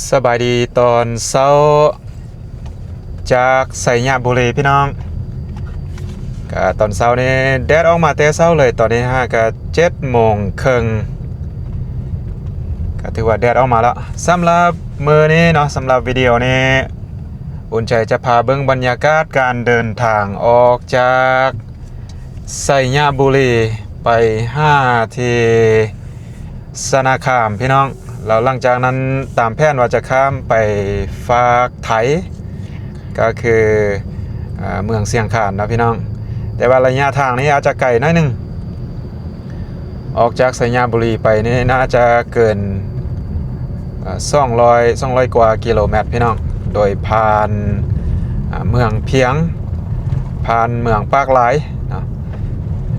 ສະບາຍດີຕອນເຊົ້າຈາກໄຊຍະບູລີພີ່ນ້ອງ. ກະຕອນເຊົ້ານີ້ແດດອອກມາແຕ່ເຊົ້າເລີຍ, ຕອນນີ້ຫາກະເຈັດໂມງເຄິ່ງ ກະຖືວ່າແດດອອກມາແລ້ວ. ສຳລັບມື້ນີ້ເນາະ, ສຳລັບວິດີໂອນີ້ ອຸ່ນໃຈຈະພາເບິ່ງບັນຍາກາດການເດີນທາງອອກຈາກໄຊຍະບູລີໄປຫາທີ່ຊະນະຄາມພີ່ນ້ອງ. ແລ້ວຫຼັງຈາກນັ້ນຕາມແຜນວ່າຈະຂ້າມໄປຟາກໄທ ກໍຄື ອາ ເມືອງຊຽງຄານເນາະພີ່ນ້ອງ. ແຕ່ວ່າໄລຍະທາງນີ້ອາດຈະໄກໜ້ອຍໜຶ່ງ. ອອກຈາກໄຊຍະບູລີໄປນີ້ໜ້າຈະເກີນ ເອີ່ ສອງຮ້ອຍ ສອງຮ້ອຍກວ່າກິໂລແມັດພີ່ນ້ອງ, ໂດຍຜ່ານ ເມືອງພຽງ, ຜ່ານເມືອງປາກລາຍເນາະ.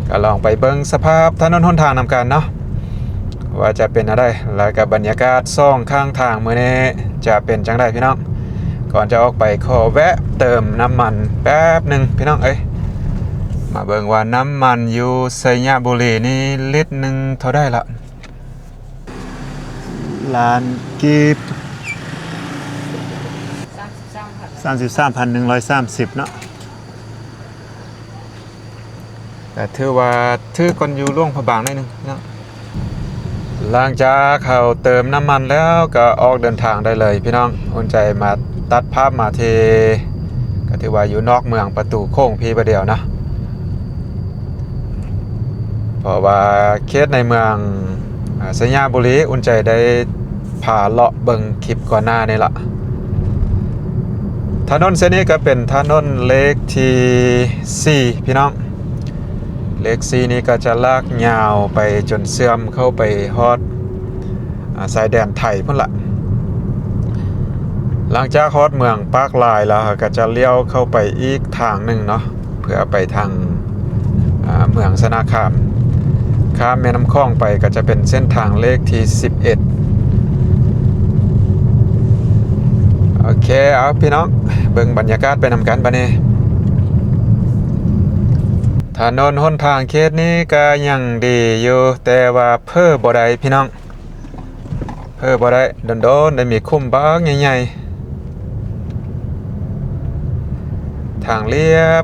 ກໍລອງໄປເບິ່ງສະພາບຖະໜົນຫົນທາງນຳກັນເນາະ ວ່າຈະເປັນແນວໃດ, ແລ້ວກໍບັນຍາກາດສອງຂ້າງທາງມື້ນີ້ຈະເປັນຈັ່ງໃດພີ່ນ້ອງ. ກ່ອນຈະອອກໄປ ຂໍແວະເຕີມນ້ຳມັນແປັບໜຶ່ງພີ່ນ້ອງເອີຍ. ມາເບິ່ງວ່ານ້ຳມັນຢູ່ໄຊຍະບູລີນີ້ລິດໜຶ່ງເທົ່າໃດລະ? ລ້ານກີບ ສາມສິບສາມພັນໜຶ່ງຮ້ອຍສາມສິບເນາະ. ກໍຖືວ່າຖືກກ່ອນຢູ່ຫຼວງພະບາງໜ້ອຍໜຶ່ງເນາະ. ຫຼັງຈາກເຮົາເຕີມນ້ຳມັນແລ້ວກໍອອກເດີນທາງໄດ້ເລີຍພີ່ນ້ອງ. ອຸ່ນໃຈມາຕັດພາບມາທີ່ ກໍຖືວ່າຢູ່ນອກເມືອງປະຕູໂຂງພີບາດຽວເນາະ, ເພາະວ່າເຂດໃນເມືອງ ອາ ໄຊຍະບູລີ ອຸ່ນໃຈໄດ້ ພາເລາະເບິ່ງຄລິບກ່ອນໜ້ານີ້ລະ. ຖະໜົນເສັ້ນນີ້ກໍເປັນຖະໜົນເລກທີສີ່ ພີ່ນ້ອງ. ເລກສີ່ນີ້ກໍຈະລາກຍາວໄປຈົນເຊື່ອມເຂົ້າໄປຮອດ ອາ ຊາຍແດນໄທພຸ້ນລະ. ຫຼັງຈາກຮອດເມືອງປາກລາຍແລ້ວ ເຮົາກໍຈະລ້ຽວເຂົ້າໄປອີກທາງໜຶ່ງເນາະ. ເພື່ອໄປທາງ ອາ ເມືອງຊະນະຄາມ, ຂ້າມແມ່ນ້ຳຂອງໄປກໍຈະເປັນເສັ້ນທາງເລກທີສິບເອັດ. ໂອເຄ ເອົາພີ່ນ້ອງ ເບິ່ງບັນຍາກາດໄປນຳກັນບາດນີ້. ຖະໜົນຫົນທາງເຂດນີ້ກໍຍັງດີຢູ່, ແຕ່ວ່າເຜີບໍ່ໄດ້ພີ່ນ້ອງ. ເຜີບໍ່ໄດ້, ດົນໆໄດ້ມີຂຸມບັກໃຫຍ່ໆ. ທາງລຽບ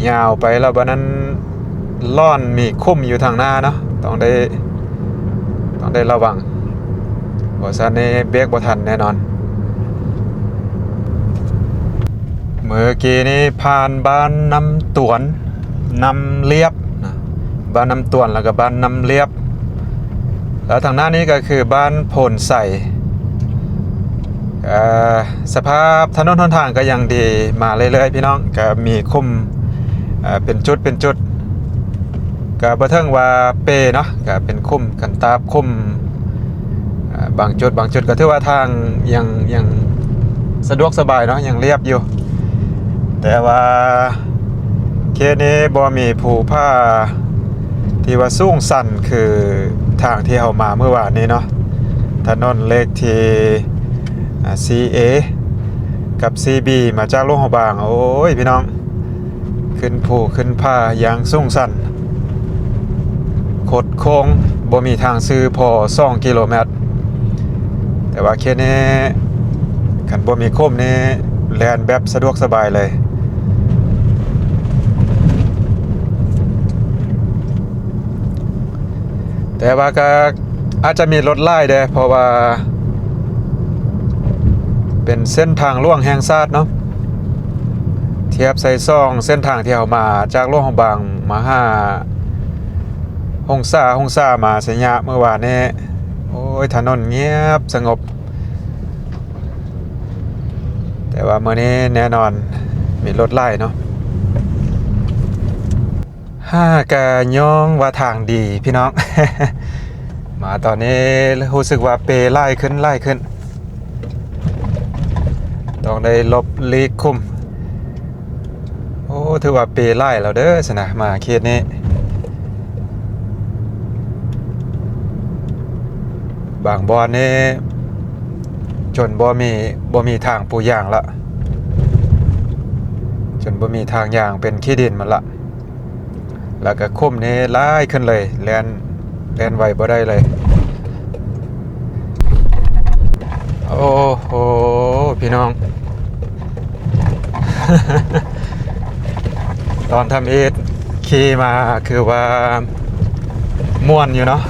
ຍາວໄປແລ້ວບາດນັ້ນ ລ້ອນມີຂຸມຢູ່ທາງໜ້າເນາະ, ຕ້ອງໄດ້ ຕ້ອງໄດ້ລະວັງ, ບໍ່ຊັ້ນນີ້ເບຣກບໍ່ທັນແນ່ນອນ. ເມື່ອກີ້ນີ້ຜ່ານບ້ານນ້ຳຕວນ ນ້ຳລຽບນະ, ບ້ານນ້ຳຕວນ ແລ້ວກໍບ້ານນ້ຳລຽບ, ແລ້ວທາງໜ້ານີ້ກໍຄືບ້ານໂພນໄຊ. ເອີ່ ສະພາບຖະໜົນຫົນທາງກໍຍັງດີມາເລື້ອຍໆ ພີ່ນ້ອງ, ກໍມີຂຸມ ເອີ່ ເປັນຈຸດເປັນຈຸດ, ກໍບໍ່ເຖິງວ່າເປເນາະ, ກໍເປັນຂຸມ ຄັນຕາບຂຸມ. ເອີ່ ບາງຈຸດ ບາງຈຸດກໍຖືວ່າທາງຍັງ ຍັງສະດວກສະບາຍເນາະ, ຍັງລຽບຢູ່, ແຕ່ວ່າເຂດນີ້ບໍ່ມີພູຜາທີ່ວ່າສູງຊັນຄືທາງທີ່ເຮົາມາມື້ວານນີ້ເນາະ. ຖະໜົນເລກທີ ອາ ສີ່ເອ ກັບ ສີ່ບີ ມາຈາກຫຼວງພະບາງ, ໂອ້ຍ ພີ່ນ້ອງ, ຂຶ້ນພູຂຶ້ນຜາຢ່າງສູງຊັນ, ຄົດໂຄ້ງ, ບໍ່ມີທາງຊື່ພໍສອງກິໂລແມັດ. ແຕ່ວ່າເຂດນີ້ ຄັນບໍ່ມີຂຸມນີ້ ແລ່ນແບບສະດວກສະບາຍເລີຍ. ແຕ່ວ່າກໍອາດຈະມີລົດຫຼາຍເດ້ ເພາະວ່າເປັນເສັ້ນທາງຫຼວງແຫ່ງຊາດເນາະ, ທຽບໃສ່ສອງເສັ້ນທາງທີ່ເຮົາມາຈາກຫຼວງພະບາງມາຫາຫົງສາ, ຫົງສາມາໄຊຍະມື້ວານນີ້. ໂອ້ຍ ຖະໜົນງຽບສະຫງົບ, ແຕ່ວ່າມື້ນີ້ແນ່ນອນມີລົດຫຼາຍເນາະ. ຫາກະຍ້ອນວ່າທາງດີພີ່ນ້ອງ, ມາຕອນນີ້ຮູ້ສຶກວ່າເປຫຼາຍຂຶ້ນ ຫຼາຍຂຶ້ນ, ຕ້ອງໄດ້ຫຼົບຫຼີກຂຸມ. ໂອ້ ຖືວ່າເປຫຼາຍແລ້ວເດີຊັ້ນນະ, ມາເຂດນີ້ ບາງບ່ອນນີ້ຈົນບໍ່ມີ ບໍ່ມີທາງປູຢາງລະ, ຈົນບໍ່ມີທາງຍ່າງ, ເປັນຂີ້ດິນໝົດລະ. ແລ້ວກໍຂຸມນີ້ຫຼາຍຂຶ້ນເລີຍ, ແລ່ນ ແລ່ນໄວບໍ່ໄດ້ເລີຍ. ໂອ້ໂຫ ພີ່ນ້ອງ ຕອນທຳອິດຂີ່ມາຄືວ່າມ່ວນຢູ່ເນາະ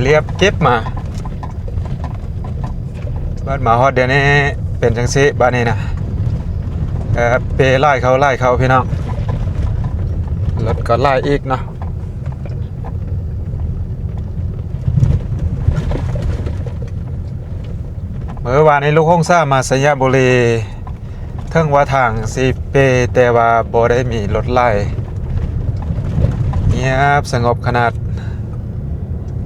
ລຽບເຈັບມາ ບາດມາຮອດດຽວນີ້ເປັນຈັ່ງຊີ້ ບາດນີ້ນະ ເອີ ເປຫຼາຍເຂົ້າຫຼາຍເຂົ້າ ພີ່ນ້ອງ ລົດກໍຫຼາຍອີກເນາະ. ເມື່ອວານນີ້ລູກຫົງສາມາໄຊຍະບູລີ ເຖິງວ່າທາງຊິເປ ແຕ່ວ່າບໍ່ໄດ້ມີລົດຫຼາຍ ງຽບສະຫງົບຂະໜາດ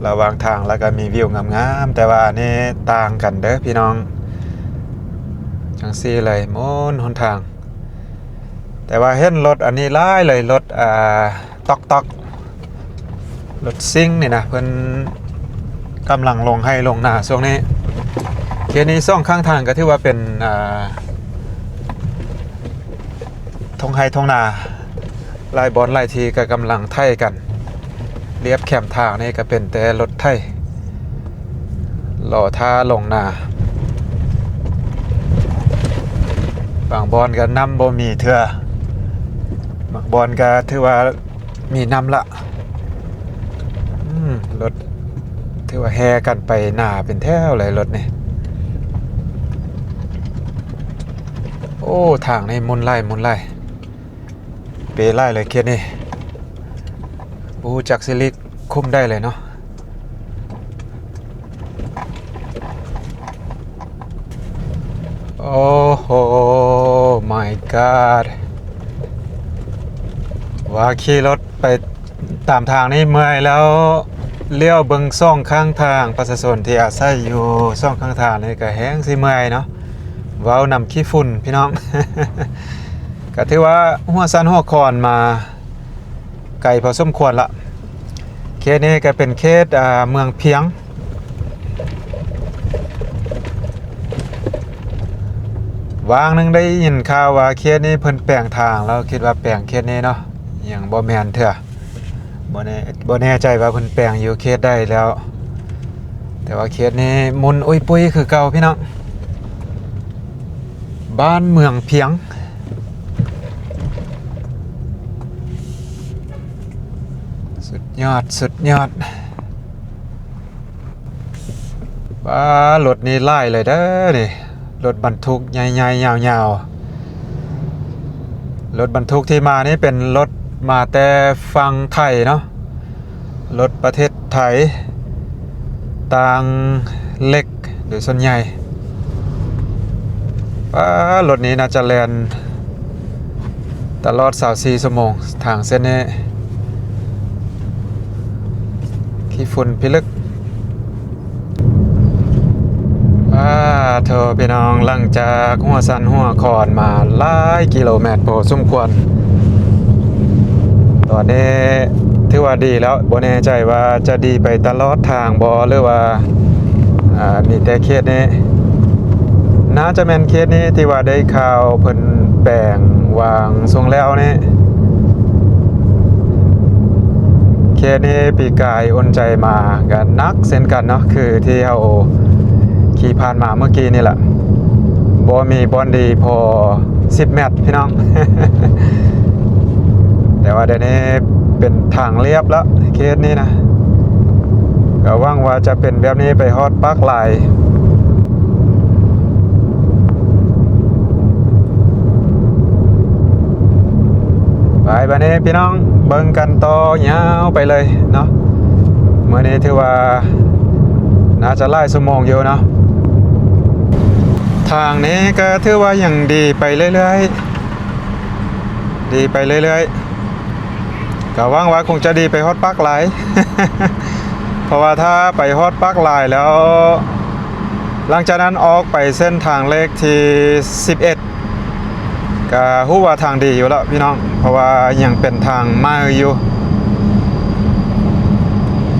ລະຫວ່າງທາງ ແລ້ວກໍມີວິວງາມໆ ແຕ່ວ່າອັນນີ້ຕ່າງກັນເດີ້ພີ່ນ້ອງ ຈັ່ງຊີ້ເລີຍ ໝົດຫົນທາງ ແຕ່ວ່າເຫັນລົດອັນນີ້ຫຼາຍເລີຍ ລົດ ອ່າ ຕອກໆ ລົດຊິງນີ້ນະ ເພິ່ນກຳລັງລົງໄຮ່ລົງນາຊ່ວງນີ້ ເຂດນີ້ສອງຂ້າງທາງກໍຖືວ່າເປັນ ອ່າ ທົ່ງໄຮ່ທົ່ງນາ ຫຼາຍບ່ອນຫຼາຍທີ່ກໍກຳລັງໄຖກັນ ລຽບແຄມທາງນີ້ກໍເປັນແຕ່ລົດໄຖ ລໍຖ້າລົງນາ ບາງບ່ອນກໍນ້ຳບໍ່ມີເທື່ອ ບາງບ່ອນກໍຖືວ່າມີນ້ຳລະ ອືມ ລົດຖືວ່າແຫ່ກັນໄປນາເປັນແຖວເລີຍລົດນີ້ ໂອ້ ທາງນີ້ໝຸ່ນຫຼາຍ ໝຸ່ນຫຼາຍ ເປຫຼາຍເລີຍເຂດນີ້ ບໍ່ຮູ້ຈັກຊິຫຼີກຄຸ້ມໃດເລີຍເນາະ ໂອ້ໂຫ my god ວ່າຂີ່ລົດໄປຕາມທາງນີ້ເມື່ອຍແລ້ວ ລ້ຽວເບິ່ງສອງຂ້າງທາງ ປະຊາຊົນທີ່ອາໄສຢູ່ສອງຂ້າງທາງນີ້ກໍແຮງຊິເມື່ອຍເນາະ ເວົ້ານຳຂີ້ຝຸ່ນພີ່ນ້ອງ ກໍຖືວ່າຫົວສັນຫົວຂອນມາ ໄກພໍສົມຄວນລະ ເຂດນີ້ກໍເປັນເຂດ ອ່າ ເມືອງພຽງ ຫວ່າງໜຶ່ງໄດ້ຍິນຂ່າວວ່າເຂດນີ້ເພິ່ນແປງທາງ ແລ້ວຄິດວ່າແປງເຂດນີ້ເນາະ ຍັງບໍ່ແມ່ນເທື່ອ ບໍ່ແນ່ ບໍ່ແນ່ໃຈວ່າເພິ່ນແປງຢູ່ເຂດໃດແລ້ວ ແຕ່ວ່າເຂດນີ້ໝຸ່ນອຸ້ຍປຸ້ຍຄືເກົ່າພີ່ນ້ອງ ບ້ານເມືອງພຽງ ສຸດຍອດ ສຸດຍອດ ວ້າ ລົດນີ້ຫຼາຍເລີຍເດີ້ນີ້ ລົດບັນທຸກໃຫຍ່ໆ ຍາວໆ ລົດບັນທຸກທີ່ມານີ້ເປັນລົດມາແຕ່ຝັ່ງໄທເນາະ ລົດປະເທດໄທ ຕ່າງເຫຼັກໂດຍສ່ວນໃຫຍ່ ປ້າ ລົດນີ້ໜ້າຈະແລ່ນຕະຫຼອດຊາວສີ່ຊົ່ວໂມງ ທາງເສັ້ນນີ້ ຂີ້ຝຸ່ນພິລຶກ. ອາ ໂທ້ ພີ່ນ້ອງ, ຫຼັງຈາກຫົວສັນຫົວຂອນມາຫຼາຍກິໂລແມັດພໍສົມຄວນ, ຕອນນີ້ຖືວ່າດີແລ້ວ, ບໍ່ແນ່ໃຈວ່າຈະດີໄປຕະຫຼອດທາງບໍ່ ຫຼືວ່າ ອາ ມີແຕ່ເຂດນີ້. ໜ້າຈະແມ່ນເຂດນີ້ທີ່ວ່າໄດ້ຂ່າວເພິ່ນແປງວາງຊ່ວງແລ້ວນີ້. ເຂດນີ້ປີກາຍອຸ່ນໃຈມາກໍໜັກເຊັ່ນກັນເນາະ, ຄືທີ່ເຮົາຂີ່ຜ່ານມາເມື່ອກີ້ນີ້ລະ, ບໍ່ມີບ່ອນດີພໍສິບແມັດພີ່ນ້ອງ. ແຕ່ວ່າດຽວນີ້ເປັນທາງລຽບລະ ເຂດນີ້ນະ, ກໍຫວັງວ່າຈະເປັນແບບນີ້ໄປຮອດປາກລາຍ. ໄປ ບາດນີ້ພີ່ນ້ອງ ເບິ່ງກັນຕໍ່ຍາວໄປເລີຍເນາະ. ມື້ນີ້ຖືວ່າໜ້າຈະຫຼາຍຊົ່ວໂມງຢູ່ເນາະ. ທາງນີ້ກໍຖືວ່າຍັງດີໄປເລື້ອຍໆ, ດີໄປເລື້ອຍໆ. ກໍຫວັງວ່າຄົງຈະດີໄປຮອດປາກລາຍ, ເພາະວ່າຖ້າໄປຮອດປາກລາຍແລ້ວ ຫຼັງຈາກນັ້ນອອກໄປເສັ້ນທາງເລກທີສິບເອັດ ກໍຮູ້ວ່າທາງດີຢູ່ແລ້ວພີ່ນ້ອງ, ເພາະວ່າຍັງເປັນທາງໃໝ່ຢູ່.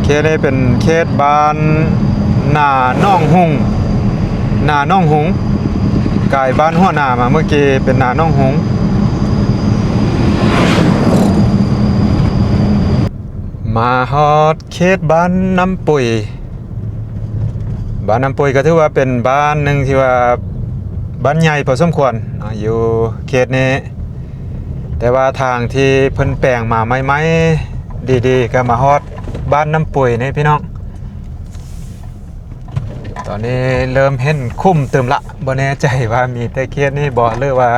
ເຂດນີ້ເປັນເຂດບ້ານນາໜອງຫຸງ, ນາໜອງຫຸງ, ກາຍບ້ານຫົວນາມາເມື່ອກີ້ເປັນນາໜອງຫຸງ. ມາຮອດເຂດບ້ານນ້ຳປຸຍ, ບ້ານນ້ຳປຸຍກໍຖືວ່າເປັນບ້ານໜຶ່ງທີ່ວ່າບ້ານໃຫຍ່ພໍສົມຄວນເນາະ ຢູ່ເຂດນີ້, ແຕ່ວ່າທາງທີ່ເພິ່ນແປງມາໃໝ່ໆ ດີໆ ກໍມາຮອດບ້ານນ້ຳປຸຍນີ້ພີ່ນ້ອງ. ຕອນນີ້ເລີ່ມເຫັນຂຸມຕື່ມລະ, ບໍ່ແນ່ໃຈວ່າມີແຕ່ເຂດນີ້ບໍ່ ຫຼືວ່າ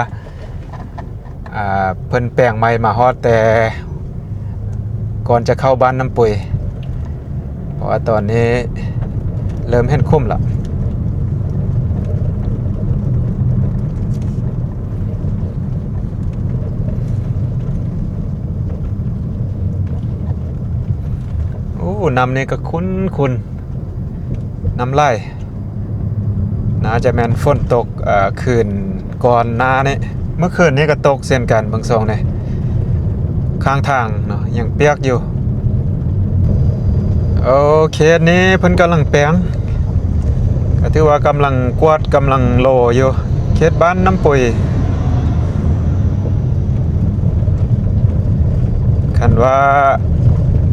ອ່າ ເພິ່ນແປງໃໝ່ມາຮອດແຕ່ກ່ອນຈະເຂົ້າບ້ານນ້ຳປຸຍ, ເພາະວ່າຕອນນີ້ເລີ່ມເຫັນຂຸມລະ. ໂອ້ ນ້ຳນີ້ກໍຂຸ້ນໆ ນ້ຳໄຫຼ ໜ້າຈະແມ່ນຝົນຕົກ ເອີ ຄືນກ່ອນໜ້ານີ້. ເມື່ອຄືນນີ້ກໍຕົກເຊັ່ນກັນ, ເບິ່ງຊ່ອງນີ້ ຂ້າງທາງເນາະ ຍັງປຽກຢູ່. ໂອເຄ ນີ້ເພິ່ນກຳລັງແປງ, ກໍຖືວ່າກຳລັງກວາດ ກຳລັງໂລຢູ່ ເຂດບ້ານນ້ຳປຸຍ. ຄັນວ່າ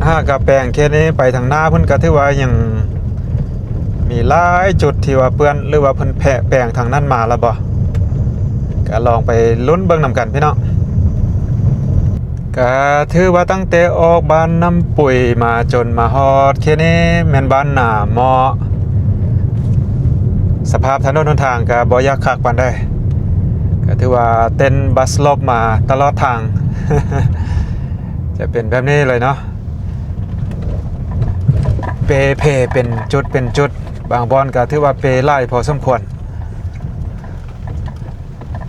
ຫາກະແປງເຂດນີ້ໄປທາງໜ້າພຸ້ນ ກໍຖືວ່າຍັງມີຫຼາຍຈຸດທີ່ວ່າເປື້ອນ ຫຼືວ່າເພິ່ນແພະແປງທາງນັ້ນມາແລ້ວບໍ່ ກໍລອງໄປລຸ້ນເບິ່ງນຳກັນພີ່ນ້ອງ. ກະຖືວ່າຕັ້ງແຕ່ອອກບ້ານນ້ຳປຸຍມາຈົນມາຮອດເຂດນີ້ແມ່ນບ້ານນາເມາະ, ສະພາບຖະໜົນຫົນທາງກະບໍ່ຢາກຄັກປານໃດ, ກະຖືວ່າເຕັ້ນບັດສະຫຼົບມາຕະຫຼອດທາງ ຈະເປັນແບບນີ້ເລີຍເນາະ, ເປເພເປັນຈຸດເປັນຈຸດ, ບາງບ່ອນກະຖືວ່າເປຫຼາຍພໍສົມຄວນ,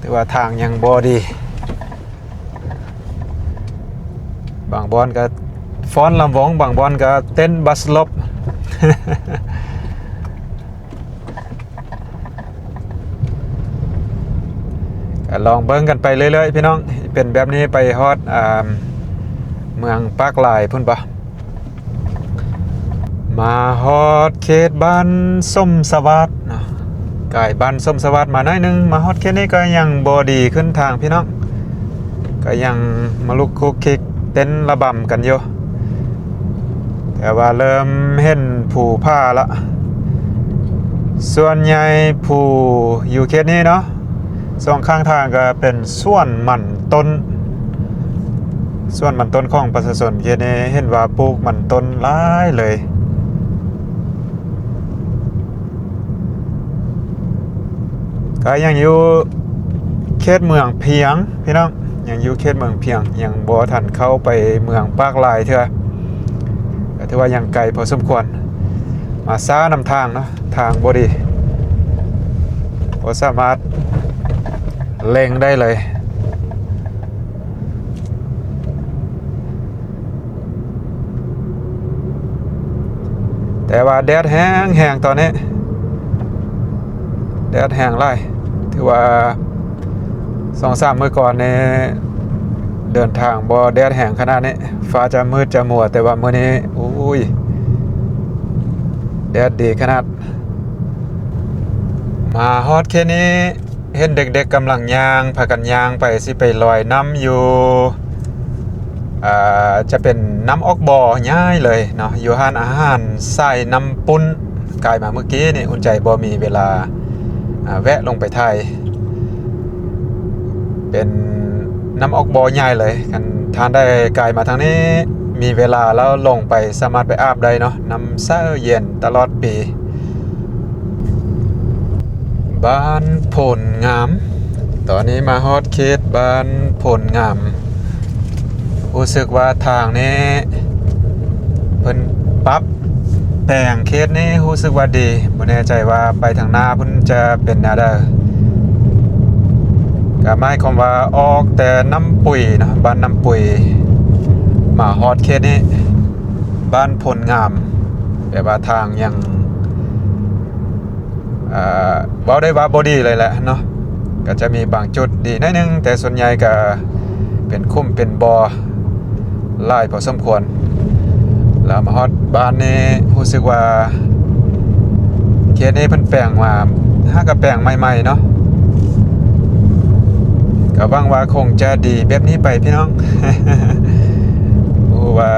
ຖືວ່າທາງຍັງບໍ່ດີ. ບາງບ່ອນກໍຟ້ອນລຳວົງ, ບາງບ່ອນກໍເຕັ້ນບັດສະຫຼົບ. ກໍລອງເບິ່ງກັນໄປເລື້ອຍໆ ພີ່ນ້ອງ, ເປັນແບບນີ້ໄປຮອດ ອ່າ ເມືອງປາກລາຍພຸ້ນບໍ່? ມາຮອດເຂດບ້ານສົມສະຫວາດເນາະ, ກາຍບ້ານສົມສະຫວາດມາໜ້ອຍໜຶ່ງ, ມາຮອດເຂດນີ້ກໍຍັງບໍ່ດີຂຶ້ນທາງພີ່ນ້ອງ, ກໍຍັງມາລຸກຄຸກຄິກເຕັ້ນລະບຳກັນຢູ່, ແຕ່ວ່າເລີ່ມເຫັນພູຜາລະ. ສ່ວນໃຫຍ່ພູຢູ່ເຂດນີ້ເນາະ ສອງຂ້າງທາງກໍເປັນສວນມັນຕົ້ນ, ສວນມັນຕົ້ນຂອງປະຊາຊົນເຂດນີ້ ເຫັນວ່າປູກມັນຕົ້ນຫຼາຍເລີຍ. ກໍຍັງຢູ່ເຂດເມືອງພຽງພີ່ນ້ອງ, ຍັງຢູ່ເຂດເມືອງພຽງ, ຍັງບໍ່ທັນເຂົ້າໄປເມືອງປາກລາຍເທື່ອ, ກໍຖືວ່າຍັງໄກພໍສົມຄວນ. ມາຊ້ານຳທາງເນາະ, ທາງບໍ່ດີ, ບໍ່ສາມາດເລັ່ງໄດ້ເລີຍ. ແຕ່ວ່າແດດແຮງໆ ຕອນນີ້ ແດດແຮງຫຼາຍ, ຖືວ່າສອງສາມມື້ກ່ອນນີ້ເດີນທາງບໍ່ແດດແຮງຂະໜາດນີ້, ຟ້າຈະມືດຈະມົວ, ແຕ່ວ່າມື້ນີ້ ໂອ້ຍ ແດດດີຂະໜາດ. ມາຮອດເຂດນີ້ ເຫັນເດັກໆກຳລັງຍ່າງ ພາກັນຍ່າງໄປ ຊິໄປລອຍນ້ຳຢູ່ ເອີ ຈະເປັນນ້ຳອອກບໍ່ໃຫຍ່ເລີຍເນາະ, ຢູ່ຮ້ານອາຫານສາຍນ້ຳປຸ້ນ. ກາຍມາມື້ກີ້ນີ້ ອຸ່ນໃຈບໍ່ມີເວລາ ອາ ແວະລົງໄປຖ່າຍ. ເປັນນ້ຳອອກບໍ່ໃຫຍ່ເລີຍ, ຄັນທ່ານໃດກາຍມາທາງນີ້ ມີເວລາແລ້ວລົງໄປ ສາມາດໄປອາບໄດ້ເນາະ, ນ້ຳໃສເຢັນຕະຫຼອດປີ. ບ້ານໂພນງາມ, ຕອນນີ້ມາຮອດເຂດບ້ານໂພນງາມ. ຮູ້ສຶກວ່າທາງນີ້ເພິ່ນປັບແປງເຂດນີ້ ຮູ້ສຶກວ່າດີ, ບໍ່ແນ່ໃຈວ່າໄປທາງໜ້າພຸ້ນຈະເປັນແນວໃດ. ກໍໝາຍຄວາມວ່າອອກແຕ່ນ້ຳປຸຍເນາະ, ບ້ານນ້ຳປຸຍ ມາຮອດເຂດນີ້ ບ້ານໂພນງາມ, ແບບວ່າທາງຍັງ ເອີ ເວົ້າໄດ້ວ່າບໍ່ດີເລີຍແຫຼະເນາະ, ກໍຈະມີບາງຈຸດດີໜ້ອຍໜຶ່ງ, ແຕ່ສ່ວນໃຫຍ່ກໍເປັນຂຸມເປັນບໍ່ຫຼາຍພໍສົມຄວນ. ແລ້ວມາຮອດບ້ານນີ້ ຮູ້ສຶກວ່າເຂດນີ້ເພິ່ນແປງມາ ຫາກະແປງໃໝ່ໆເນາະ, ກໍຫວັງວ່າຄົງຈະດີແບບນີ້ໄປພີ່ນ້ອງ. ບໍ່ຮູ້ວ່າ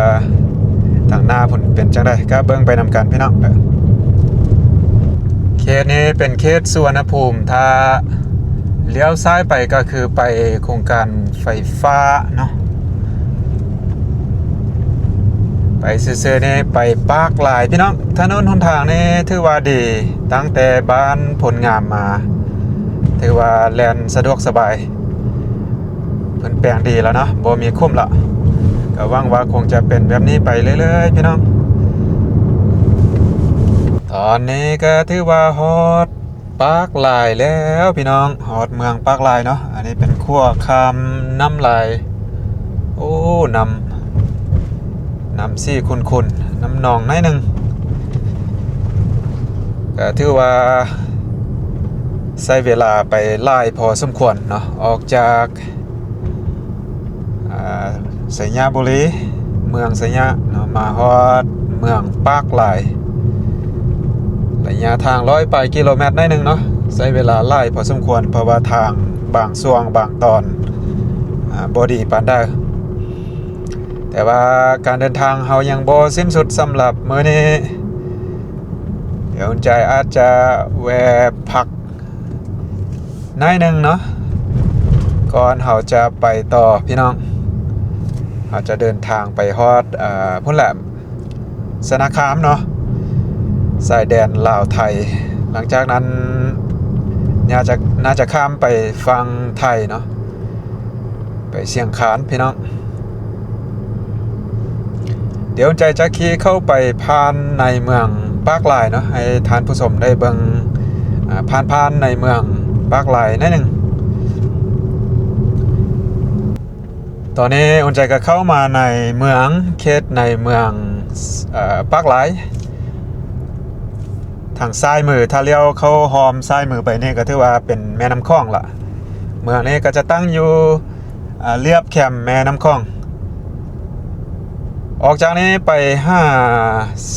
ທາງໜ້າພຸ້ນເປັນຈັ່ງໃດ, ກໍເບິ່ງໄປນຳກັນພີ່ນ້ອງ. ເຂດນີ້ເປັນເຂດສຸວັນນະພູມ, ຖ້າລ້ຽວຊ້າຍໄປກໍຄືໄປໂຄງການໄຟຟ້າເນາະ, ໄປຊື່ໆນີ້ໄປປາກລາຍ ພີ່ນ້ອງ. ຖະໜົນຫົນທາງນີ້ຖືວ່າດີ, ຕັ້ງແຕ່ບ້ານໂພນງາມມາ ຖືວ່າແລ່ນສະດວກສະບາຍ. ເພິ່ນແປງດີແລ້ວເນາະ, ບໍ່ມີຂຸມລະ. ກໍຫວັງວ່າຄົງຈະເປັນແບບນີ້ໄປເລື້ອຍໆ ພີ່ນ້ອງ. ຕອນນີ້ກໍຖືວ່າຮອດປາກລາຍແລ້ວ ພີ່ນ້ອງ, ຮອດເມືອງປາກລາຍເນາະ. ອັນນີ້ເປັນຂົວຂ້າມນ້ຳລາຍ. ໂອ້ ນ້ຳ ນ້ຳສີຂຸ່ນໆ, ນ້ຳໜອງໜ້ອຍໜຶ່ງ. ກໍຖືວ່າໃຊ້ເວລາໄປຫຼາຍພໍສົມຄວນເນາະ, ອອກຈາກ ອ່າ ໄຊຍະບູລີ, ເມືອງໄຊຍະເນາະ, ມາຮອດເມືອງປາກລາຍ. ໄລຍະທາງຮ້ອຍປາຍກິໂລແມັດໜ້ອຍໜຶ່ງເນາະ, ໃຊ້ເວລາຫຼາຍພໍສົມຄວນ ເພາະວ່າທາງບາງຊ່ວງບາງຕອນ ອ່າ ບໍ່ດີປານໃດ. ແຕ່ວ່າການເດີນທາງເຮົາຍັງບໍ່ສິ້ນສຸດສຳລັບມື້ນີ້. ດຽວໃຈອາດຈະແວ່ພັກໜ້ອຍໜຶ່ງເນາະ, ກ່ອນເຮົາຈະໄປຕໍ່ ພີ່ນ້ອງ. ເຮົາຈະເດີນທາງໄປຮອດ ເອີ ພຸ້ນແຫຼະ ຊະນະຄາມເນາະ, ຊາຍແດນລາວໄທ. ຫຼັງຈາກນັ້ນ ໜ້າຈະ ໜ້າຈະຂ້າມໄປຝັ່ງໄທເນາະ. ໄປຊຽງຄານ ພີ່ນ້ອງ. ດຽວໃຈຈະຂີ່ເຂົ້າໄປຜ່ານໃນເມືອງປາກລາຍເນາະ, ໃຫ້ທ່ານຜູ້ຊົມໄດ້ເບິ່ງ ອ່າ ຜ່ານໆໃນເມືອງປາກລາຍໜ້ອຍໜຶ່ງ. ຕອນນີ້ອຸ່ນໃຈກໍເຂົ້າມາໃນເມືອງ, ເຂດໃນເມືອງ ເອີ ປາກລາຍ. ທາງຊ້າຍມື ຖ້າລ້ຽວເຂົ້າຮ່ອມຊ້າຍມືໄປນີ້ ກໍຖືວ່າເປັນແມ່ນ້ຳຂອງລະ. ເມືອງນີ້ກໍຈະຕັ້ງຢູ່ ອ່າ ລຽບແຄມແມ່ນ້ຳຂອງ. ອອກຈາກນີ້ໄປຫາ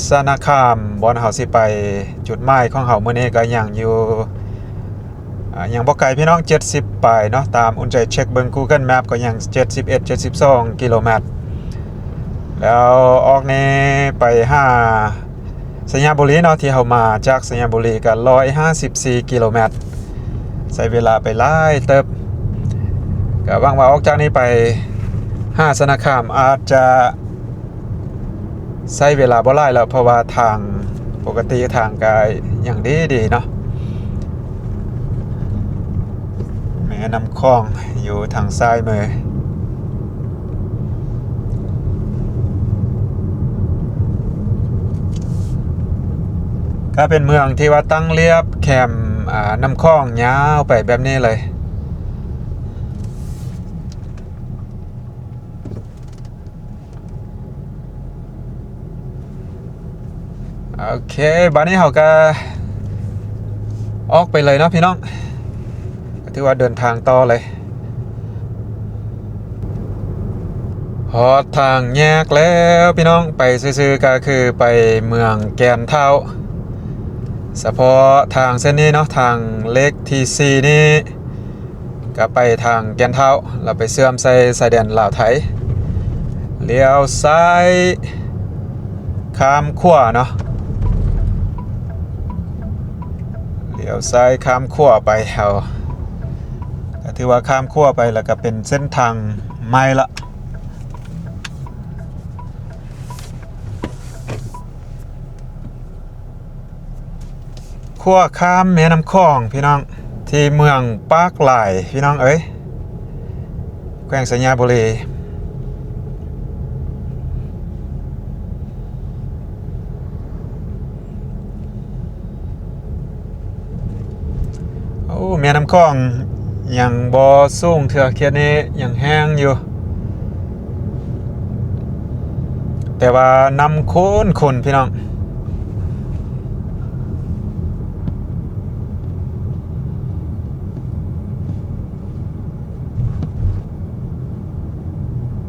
ຊະນະຄາມ ບ່ອນເຮົາຊິໄປ, ຈຸດໝາຍຂອງເຮົາມື້ນີ້ກໍຍັງຢູ່ ອ່າ ຍັງບໍ່ໄກ ພີ່ນ້ອງ, ເຈັດສິບປາຍເນາະ, ຕາມອຸ່ນໃຈເຊັກເບິ່ງ Google Map ກໍຍັງເຈັດສິບເອັດ ເຈັດສິບສອງກິໂລແມັດ. ແລ້ວອອກນີ້ໄປຫາໄຊຍະບູລີເນາະ, ທີ່ເຮົາມາຈາກໄຊຍະບູລີກໍຮ້ອຍຫ້າສິບສີ່ກິໂລແມັດ, ໃຊ້ເວລາໄປຫຼາຍເຕີບ. ກໍຫວັງວ່າອອກຈາກນີ້ໄປຫາຊະນະຄາມອາດຈະ ໃຊ້ເວລາບໍ່ຫຼາຍແລ້ວ ເພາະວ່າທາງ ປົກກະຕິທາງກະຍັງດີໆເນາະ. ແມ່ນ້ຳຂອງຢູ່ທາງຊ້າຍມື ກໍເປັນເມືອງທີ່ວ່າຕັ້ງລຽບແຄມ ອ່າ ນ້ຳຂອງຍາວໄປແບບນີ້ເລີຍ. ໂອເຄ ບາດນີ້ເຮົາກະອອກໄປເລີຍເນາະພີ່ນ້ອງ, ກະຖືວ່າເດີນທາງຕໍ່ເລີຍ. ຮອດທາງແຍກແລ້ວພີ່ນ້ອງ, ໄປຊື່ໆກະຄືໄປເມືອງແກ່ນທ້າວ. ສະເພາະທາງເສັ້ນນີ້ເນາະ, ທາງເລກທີສີ່ນີ້ ກໍໄປທາງແກ່ນທ້າວ ແລ້ວໄປເຊື່ອມໃສ່ຊາຍແດນລາວໄທ, ລ້ຽວຊ້າຍຂ້າມຂົວເນາະ, ລ້ຽວຊ້າຍຂ້າມຂົວໄປ. ເຮົາກໍຖືວ່າຂ້າມຂົວໄປ ແລ້ວກໍເປັນເສັ້ນທາງໃໝ່ລະ. ຂົວຂ້າມແມ່ນ້ຳຂອງພີ່ນ້ອງ, ທີ່ເມືອງປາກລາຍພີ່ນ້ອງເອີຍ, ແຂວງໄຊຍະບູລີ. ໂອ້ ແມ່ນ້ຳຂອງຍັງບໍ່ສູງເທື່ອ, ເຂດນີ້ຍັງແຫ້ງຢູ່. ແຕ່ວ່ານ້ຳຂຸ່ນໆ ພີ່ນ້ອງ,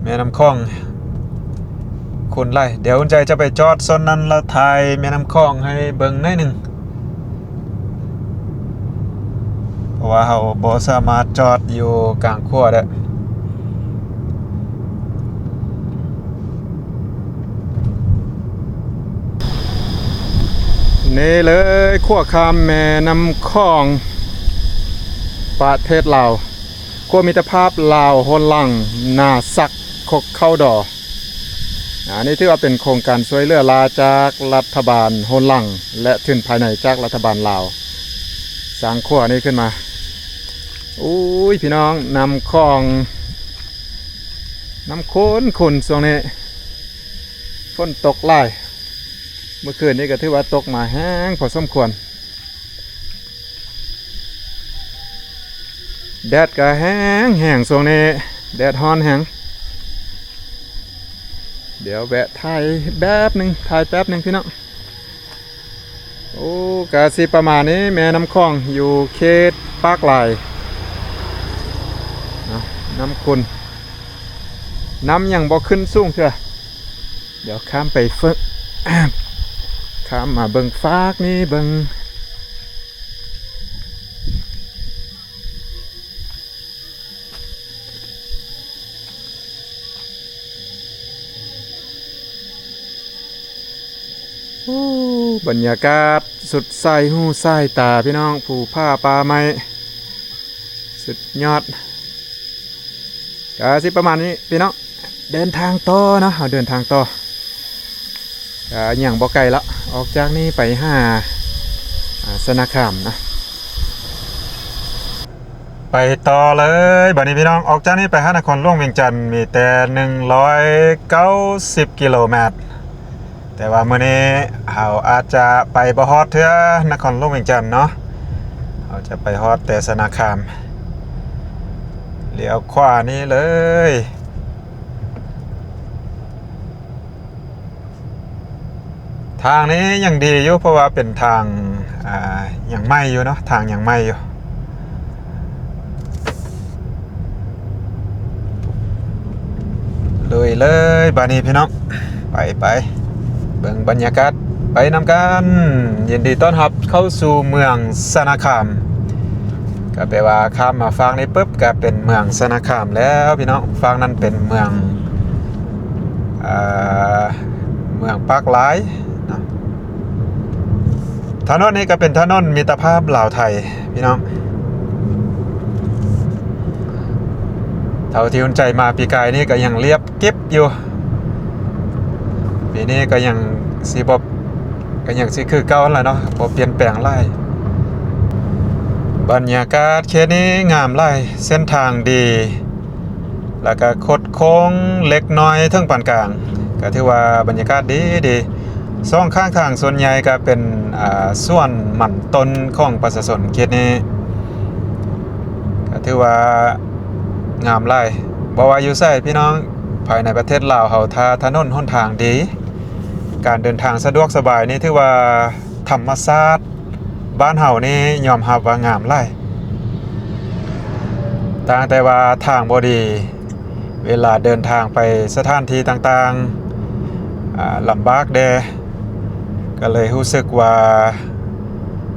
ແມ່ນ້ຳຂອງຂຸ່ນຫຼາຍ. ດຽວອຸ່ນໃຈຈະໄປຈອດໂຊນນັ້ນ ແລ້ວຖ່າຍແມ່ນ້ຳຂອງໃຫ້ເບິ່ງໜ້ອຍໜຶ່ງ. ເພາະວ່າເຮົາບໍ່ສາມາດຈອດຢູ່ກາງຂົວໄດ້. ແ ນີ້ເລີຍ ຂົວຂ້າມແມ່ນ້ຳຂອງ ປະເທດລາວ, ຂົວມິດຕະພາບລາວໂຮນລັງ ນາສັກ ຄົກເຂົ້າດໍ ອັນນີ້ຖືວ່າເປັນໂຄງການຊ່ວຍເຫຼືອລ້າຈາກລັດຖະບານໂຮນລັງ ແລະ ທຶນພາຍໃນຈາກລັດຖະບານລາວ ສ້າງຂົວນີ້ຂຶ້ນມາ. ໂອ້ຍ ພີ່ນ້ອງ ນ້ຳຂອງ ນ້ຳຂຸ້ນໆ ຊ່ວງນີ້ຝົນຕົກຫຼາຍ, ເມື່ອຄືນນີ້ກໍຖືວ່າຕົກມາແຮງພໍສົມຄວນ. ແດດກໍແຮງໆ ຊ່ວງນີ້ແດດຮ້ອນແຮງ. ດຽວແວະຖ່າຍແປັບໜຶ່ງ ຖ່າຍແປັບໜຶ່ງ ພີ່ນ້ອງ. ໂອ້ ກະຊິປະມານນີ້ ແມ່ນ້ຳຂອງຢູ່ເຂດປາກລາຍເນາະ, ນ້ຳຂຸ້ນ ນ້ຳຍັງບໍ່ຂຶ້ນສູງເທື່ອ. ດຽວຂ້າມໄປເບິ່ງ ຂ້າມມາເບິ່ງຟາກນີ້ເບິ່ງ. ໂອ້ ບັນຍາກາດສຸດສາຍຫູສາຍຕາ ພີ່ນ້ອງ, ພູຜາປ່າໄມ້ ສຸດຍອດ. ກະຊິປະມານນີ້ ພີ່ນ້ອງ, ເດີນທາງຕໍ່ເນາະ, ເຮົາເດີນທາງຕໍ່. ກະຍັງບໍ່ໄກລະ ອອກຈາກນີ້ໄປຫາ ອາ ຊະນະຄາມນະ. ໄປຕໍ່ເລີຍ ບັດນີ້ ພີ່ນ້ອງ, ອອກຈາກນີ້ໄປຫານະຄອນຫຼວງວຽງຈັນ ມີແຕ່ໜຶ່ງຮ້ອຍເກົ້າສິບກິໂລແມັດ, ແຕ່ວ່າມື້ນີ້ເຮົາອາດຈະໄປບໍ່ຮອດເທື່ອນະຄອນຫຼວງວຽງຈັນເນາະ, ເຮົາຈະໄປຮອດແຕ່ຊະນະຄາມ. ລ້ຽວຂວານີ້ເລີຍ. ທາງນີ້ຍັງດີຢູ່ ເພາະວ່າເປັນທາງ ອ່າ ຍັງໃໝ່ຢູ່ເນາະ, ທາງຍັງໃໝ່ຢູ່. ລຸຍເລີຍບາດນີ້ພີ່ນ້ອງ, ໄປ ໄປເບິ່ງບັນຍາກາດໄປນຳກັນ. ຍິນດີຕ້ອນຮັບເຂົ້າສູ່ເມືອງຊະນະຄາມ. ກໍແປວ່າຂ້າມມາຟາກນີ້ປຶບ ກໍເປັນເມືອງຊະນະຄາມແລ້ວພີ່ນ້ອງ. ຟາກນັ້ນເປັນເມືອງ ເອີ ເມືອງປາກລາຍເນາະ. ຖະໜົນນີ້ກໍເປັນຖະໜົນມິດຕະພາບລາວໄທພີ່ນ້ອງ. ເທົ່າທີ່ອຸ່ນໃຈມາປີກາຍນີ້ກໍຍັງລຽບ ເກັບຢູ່ ປີນີ້ກໍຍັງຊິບໍ່ ກໍຍັງຊິຄືເກົ່າຫັ້ນລະເນາະ, ບໍ່ປ່ຽນແປງຫຼາຍ. ບັນຍາກາດເຂດນີ້ງາມຫຼາຍ, ເສັ້ນທາງດີ ແລ້ວກໍຄົດໂຄ້ງເລັກນ້ອຍເຖິງປານກາງ, ກໍຖືວ່າບັນຍາກາດດີໆ. ສອງຂ້າງທາງສ່ວນໃຫຍ່ກໍເປັນ ອ່າ ສວນມັນຕົ້ນຂອງປະຊາຊົນເຂດນີ້, ກໍຖືວ່າງາມຫຼາຍ. ບໍ່ວ່າຢູ່ໃສພີ່ນ້ອງ ພາຍໃນປະເທດລາວເຮົາ ຖ້າຖະໜົນຫົນທາງດີ ການເດີນທາງສະດວກສະບາຍນີ້ ຖືວ່າທຳມະຊາດບ້ານເຮົານີ້ຍອມຮັບວ່າງາມຫຼາຍ. ຕ່າງແຕ່ວ່າທາງບໍ່ດີ ເວລາເດີນທາງໄປສະຖານທີ່ຕ່າງໆ ອາ ລຳບາກແດ່ ກໍເລີຍຮູ້ສຶກວ່າ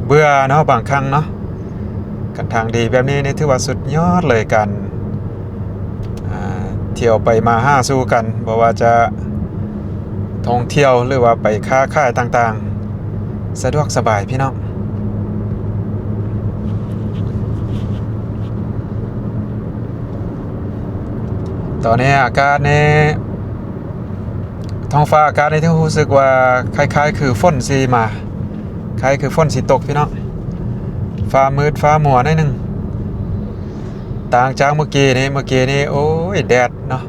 ເບື່ອເນາະ ບາງຄັ້ງເນາະ. ຄັນທາງດີແບບນີ້ນີ້ຖືວ່າສຸດຍອດເລີຍ ການ ອ່າ ທ່ຽວໄປມາຫາສູ່ກັນ ບໍ່ວ່າຈະທ່ອງທ່ຽວ ຫຼືວ່າໄປຄ້າຂາຍຕ່າງໆ ສະດວກສະບາຍພີ່ນ້ອງ. ຕອນນີ້ອາກາດນີ້ ທ້ອງຟ້າອາກາດນີ້ຖືກຮູ້ສຶກວ່າຄ້າຍໆຄືຝົນຊິມາ, ຄ້າຍຄືຝົນຊິຕົກພີ່ນ້ອງ. ຟ້າມືດຟ້າມົວໜ້ອຍໜຶ່ງ ຕ່າງຈາກມື້ກີ້ນີ້, ມື້ກີ້ນີ້ ໂອ້ຍ ແດດເນາະ,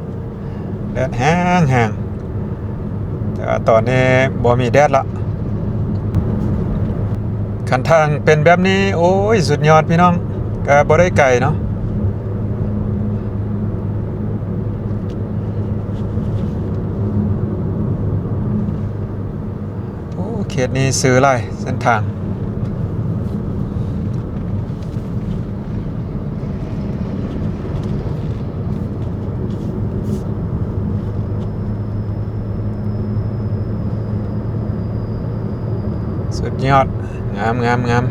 ແດດແຮງໆ ແຕ່ວ່າຕອນນີ້ບໍ່ມີແດດລະ. ຄັນທາງເປັນແບບນີ້ ໂອ້ຍ ສຸດຍອດພີ່ນ້ອງ, ກະບໍ່ໄດ້ໄກເນາະ. ໂອ້ ເຂດນີ້ຊື່ຫຼາຍເສັ້ນທາງ. ສຸດຍອດ ງາມ ງາມ ງາມ.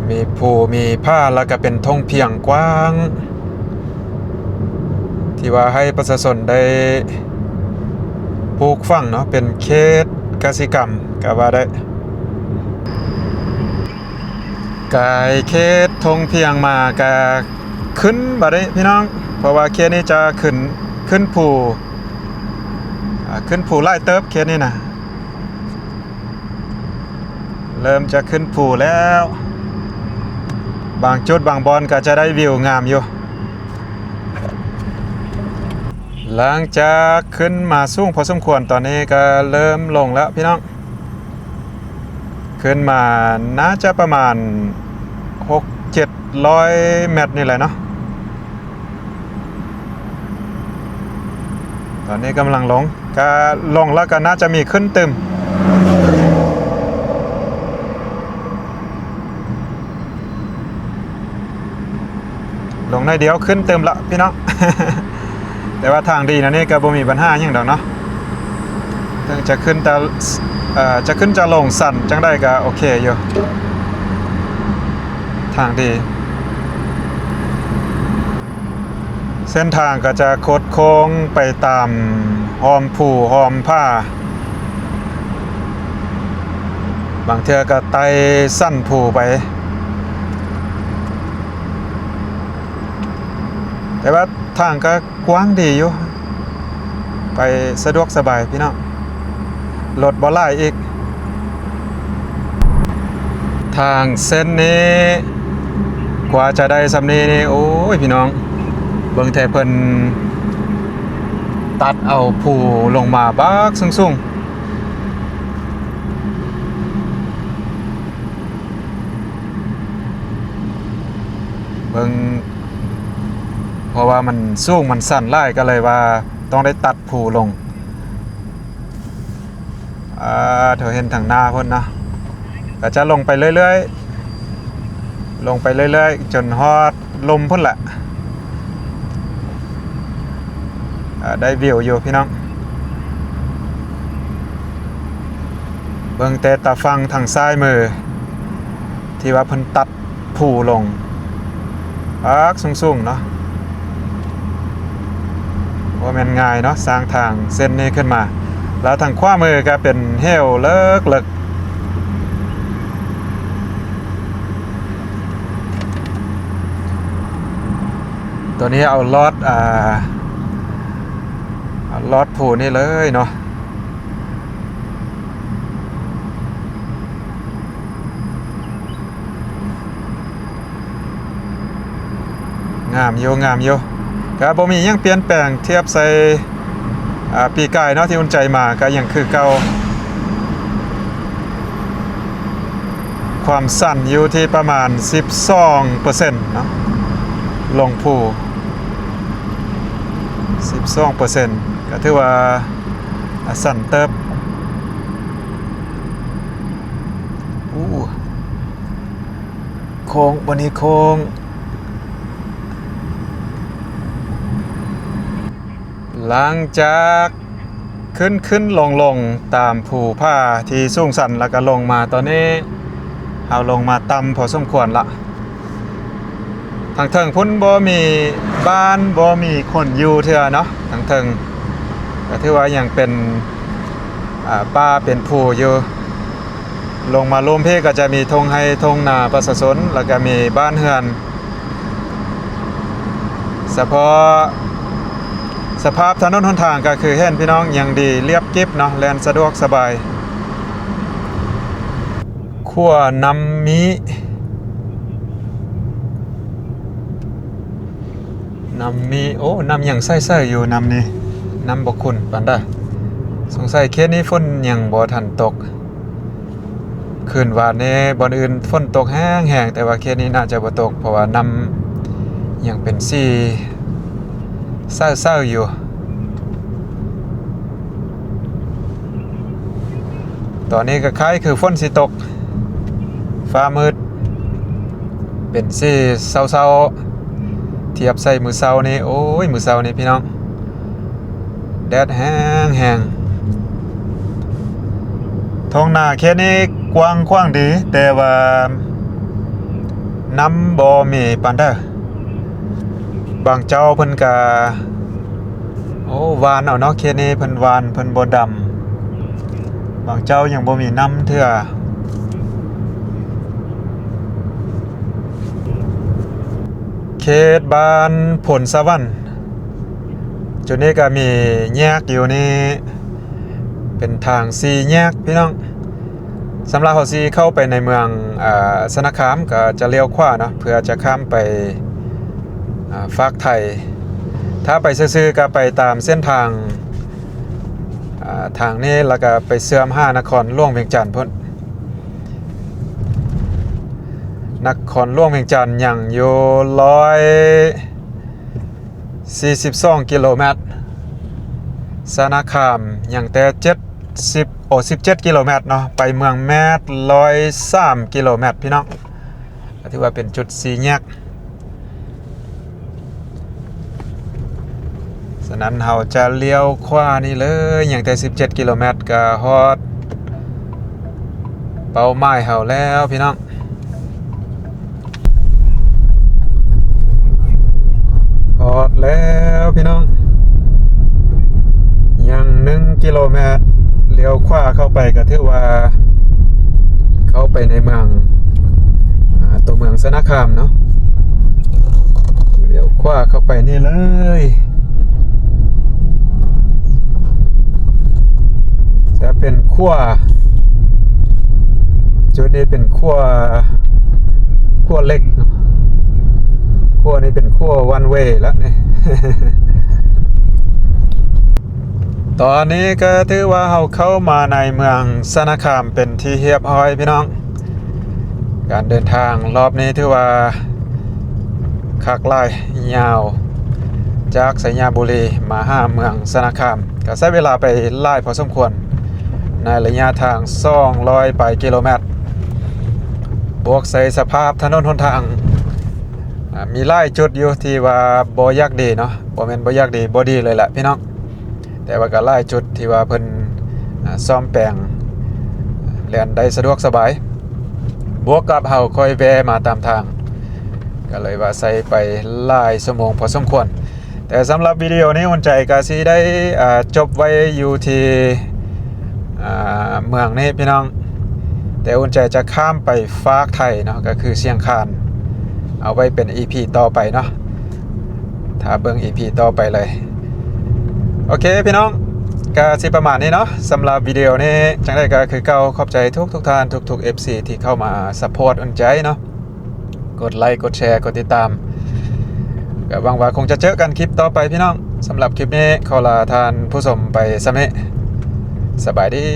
ມີພູມີຜາ ແລ້ວກະເປັນທົ່ງພຽງກວ້າງ ທີ່ວ່າໃຫ້ປະຊາຊົນໄດ້ປູກຝັງເນາະ, ເປັນເຂດ ກະສິກຳກະວ່າໄດ້. ກາຍເຂດທົ່ງພຽງມາກະຂຶ້ນບາດນີ້ພີ່ນ້ອງ, ເພາະວ່າເຂດນີ້ຈະຂຶ້ນ ຂຶ້ນພູ ອາ ຂຶ້ນພູຫຼາຍເຕີບເຂດນີ້ນະ. ເລີ່ມຈະຂຶ້ນພູແລ້ວ, ບາງຈຸດບາງບ່ອນກໍຈະໄດ້ວິວງາມຢູ່. ຫຼັງຈາກຂຶ້ນມາສູງພໍສົມຄວນ, ຕອນນີ້ກໍເລີ່ມລົງແລ້ວພີ່ນ້ອງ, ຂຶ້ນມາໜ້າຈະປະມານຫົກເຈັດຮ້ອຍແມັດນີ້ແຫຼະເນາະ. ຕອນນີ້ກຳລັງລົງ, ກະລົງແລ້ວກະໜ້າຈະມີຂຶ້ນຕື່ມ, ລົງໜ້ອຍດຽວຂຶ້ນຕື່ມລະພີ່ນ້ອງ. ແຕ່ວ່າທາງດີແນວນີ້ກະບໍ່ມີບັນຫາຫຍັງດອກເນາະ, ເຖິງຈະຂຶ້ນຈະ ເອີ ຈະຂຶ້ນຈະລົງສັ້ນຈັ່ງໃດກະໂອເຄຢູ່, ທາງດີ. ເສັ້ນທາງກໍຈະຄົດໂຄ້ງໄປຕາມຮ່ອມພູຮ່ອມຜາ, ບາງເທື່ອກໍໄຕ່ສັນພູໄປ, ແຕ່ວ່າທາງກໍກວ້າງດີຢູ່. ໄປສະດວກສະບາຍພີ່ນ້ອງ, ລົດບໍ່ຫຼາຍອີກ. ທາງເສັ້ນນີ້ກວ່າຈະໄດ້ສ່ຳນີ້ນີ້ ໂອ້ຍ ພີ່ນ້ອງ ເບິ່ງແທ້ ເພິ່ນຕັດເອົາພູລົງມາບັກສູງໆ. ເບິ່ງ ເພາະວ່າມັນສູງມັນຊັນຫຼາຍ ກໍເລີຍວ່າຕ້ອງໄດ້ຕັດພູລົງ. ອ່າ ເຮົາເຫັນທາງໜ້າພຸ້ນເນາະ, ກໍຈະລົງໄປເລື້ອຍໆ ລົງໄປເລື້ອຍໆ ຈົນຮອດລຸ່ມພຸ້ນແຫຼະ. ອ່າ ໄດ້ວິວຢູ່ພີ່ນ້ອງ, ເບິ່ງແຕ່ຕາຝັ່ງທາງຊ້າຍມື ທີ່ວ່າເພິ່ນຕັດພູລົງ ປາກສູງໆເນາະ, ບໍ່ແມ່ນງ່າຍເນາະ ສ້າງທາງເສັ້ນນີ້ຂຶ້ນມາ. ແລ້ວທາງຂວາມືກໍເປັນເຫວເລິກໆ. ຕົວນີ້ເອົາລອດ ອ່າ ເອົາລອດພູນີ້ເລີຍເນາະ. ງາມຢູ່ ງາມຢູ່, ກໍບໍ່ມີຫຍັງປ່ຽນແປງທຽບໃສ່ ອ່າ ປີກາຍເນາະ ທີ່ອຸ່ນໃຈມາ ກໍຍັງຄືເກົ່າ. ຄວາມຊັນຢູ່ທີ່ປະມານສິບສອງເປີເຊັນເນາະ ລົງພູ ສິບສອງເປີເຊັນ ກໍຖືວ່າ ອ່າ ຊັນເຕີບ. ໂອ້ ໂຄ້ງ ບ່ອນນີ້ໂຄ້ງ. ຫຼັງຈາກຂຶ້ນໆລົງໆຕາມພູຜາທີ່ສູງຊັນ ແລ້ວກໍລົງມາ, ຕອນນີ້ເຮົາລົງມາຕ່ຳພໍສົມຄວນລະ. ທາງເທິງພຸ້ນບໍ່ມີບ້ານ ບໍ່ມີຄົນຢູ່ເທື່ອເນາະ ທາງເທິງ ກໍຖືວ່າຍັງເປັນ ອ່າ ປ່າເປັນພູຢູ່. ລົງມາລຸ່ມພີ້ກໍຈະມີທົ່ງໄຮ່ທົ່ງນາປະຊາຊົນ ແລ້ວກໍມີບ້ານເຮືອນ. ສະເພາະສະພາບຖະໜົນຫົນທາງກໍຄືເຫັນພີ່ນ້ອງ ຍັງດີລຽບກິບເນາະ ແລ່ນສະດວກສະບາຍ. ຂົວນ້ຳມີ້ ນ້ຳມີ້ ໂອ້ ນ້ຳຍັງໃສໆຢູ່ ນ້ຳນີ້ ນ້ຳບໍ່ຂຸ່ນປານໃດ. ສົງໄສເຂດນີ້ຝົນຍັງບໍ່ທັນຕົກ. ຄືນວານນີ້ບ່ອນອື່ນຝົນຕົກແຮງໆ ແຕ່ວ່າເຂດນີ້ໜ້າຈະບໍ່ຕົກ ເພາະວ່ານ້ຳຍັງເປັນສີໃສໆຢູ່. ຕອນນີ້ກໍຄ້າຍຄືຝົນຊິຕົກ, ຟ້າມືດ ເປັນສີເສົ້າໆ ທຽບໃສ່ມື້ເຊົ້ານີ້. ໂອ້ຍ ມື້ເຊົ້ານີ້ພີ່ນ້ອງ ແດດແຮງໆ. ທົ່ງນາເຂດນີ້ກວ້າງຂວາງດີ ແຕ່ວ່ານ້ຳບໍ່ມີປານໃດ. ບາງເຈົ້າເພິ່ນກະ ໂອ້ ຫວ່ານເອົາເນາະ, ເຂດນີ້ເພິ່ນຫວ່ານ ເພິ່ນບໍ່ດຳ. ບາງເຈົ້າຍັງບໍ່ມີນ້ຳເທື່ອ. ເຂດບ້ານໂພນສະຫວັນ ຈຸດນີ້ກໍມີແຍກຢູ່ນີ້ ເປັນທາງສີ່ແຍກພີ່ນ້ອງ. ສຳລັບເຮົາຊິເຂົ້າໄປໃນເມືອງ ອາ ຊະນະຄາມ ກໍຈະລ້ຽວຂວາເນາະ ເພື່ອຈະຂ້າມໄປ ອາ ຟາກໄທ. ຖ້າໄປຊື່ໆ ກໍໄປຕາມເສັ້ນທາງ ອາ ທາງນີ້ ແລ້ວກໍໄປເຊື່ອມຫານະຄອນຫຼວງວຽງຈັນພຸ້ນ. ນະຄອນຫຼວງວຽງຈັນຍັງຢູ່ຮ້ອຍສີ່ສິບສອງກິໂລແມັດ, ຊະນະຄາມຍັງແຕ່ເຈັດສິບ ໂອ ສິບເຈັດກິໂລແມັດເນາະ, ໄປເມືອງແມດຮ້ອຍສາມກິໂລແມັດ ພີ່ນ້ອງ. ກໍຖືວ່າເປັນຈຸດສີ່ແຍກ. ສະນັ້ນເຮົາຈະລ້ຽວຂວານີ້ເລີຍ, ຍັງແຕ່ສິບເຈັດກິໂລແມັດກໍຮອດເປົ້າໝາຍເຮົາແລ້ວພີ່ນ້ອງ. ຮອດແລ້ວພີ່ນ້ອງ, ຍັງໜຶ່ງກິໂລແມັດ, ລ້ຽວຂວາເຂົ້າໄປກໍຖືວ່າເຂົ້າໄປໃນເມືອງ ອາ ຕົວເມືອງຊະນະຄາມເນາະ. ລ້ຽວຂວາເຂົ້າໄປນີ້ເລີຍ. ຈະເປັນຂົວ, ຈຸດນີ້ເປັນຂົວ, ຂົວເຫຼັກເນາະ, ຂົວນີ້ເປັນຂົວວັນເວລະນີ້. ຕອນນີ້ກໍຖືວ່າເຮົາເຂົ້າມາໃນເມືອງຊະນະຄາມເປັນທີ່ຮຽບຮ້ອຍພີ່ນ້ອງ. ການເດີນທາງລອບນີ້ຖືວ່າຄັກຫຼາຍ, ຍາວຈາກໄຊຍະບູລີມາຫາເມືອງຊະນະຄາມ ກໍໃຊ້ເວລາໄປຫຼາຍພໍສົມຄວນ ໃນໄລຍະທາງສອງຮ້ອຍປາຍກິໂລແມັດ, ບວກໃສ່ສະພາບຖະໜົນຫົນທາງ ອາ ມີຫຼາຍຈຸດຢູ່ທີ່ວ່າບໍ່ຢາກດີເນາະ, ບໍ່ແມ່ນບໍ່ຢາກດີ, ບໍ່ດີເລີຍແຫຼະພີ່ນ້ອງ. ແຕ່ວ່າກໍຫຼາຍຈຸດທີ່ວ່າເພິ່ນ ອາ ສ້ອມແປງ ແລ່ນໄດ້ສະດວກສະບາຍ, ບວກກັບເຮົາຄ່ອຍແວ່ມາຕາມທາງ ກໍເລີຍວ່າໃຊ້ໄປຫຼາຍຊົ່ວໂມງພໍສົມຄວນ. ແຕ່ສຳລັບວິດີໂອນີ້ ອຸ່ນໃຈກໍຊິໄດ້ ອາ ຈົບໄວ້ຢູ່ທີ່ ອາ ເມືອງນີ້ພີ່ນ້ອງ, ແຕ່ອຸ່ນໃຈຈະຂ້າມໄປຟາກໄທເນາະ, ກໍຄືຊຽງຄານ, ເອົາໄວ້ເປັນອີພີຕໍ່ໄປເນາະ. ຖ້າເບິ່ງອີພີຕໍ່ໄປເລີຍ. ໂອເຄພີ່ນ້ອງ, ກະຊິປະມານນີ້ເນາະ ສຳລັບວິດີໂອນີ້. ຈັ່ງໃດກໍຄືເກົ່າ, ຂອບໃຈທຸກໆທ່ານ, ທຸກໆເອັຟຊີທີ່ເຂົ້າມາຊັບພອດອຸ່ນໃຈເນາະ, ກົດໄລ, ກົດແຊ, ກົດຕິດຕາມ. ກໍຫວັງວ່າຄົງຈະເຈີກັນຄລິບຕໍ່ໄປພີ່ນ້ອງ. ສຳລັບຄລິບນີ້ ຂໍລາທ່ານຜູ້ຊົມໄປສ່ຳນີ້. ສະບາຍດີ.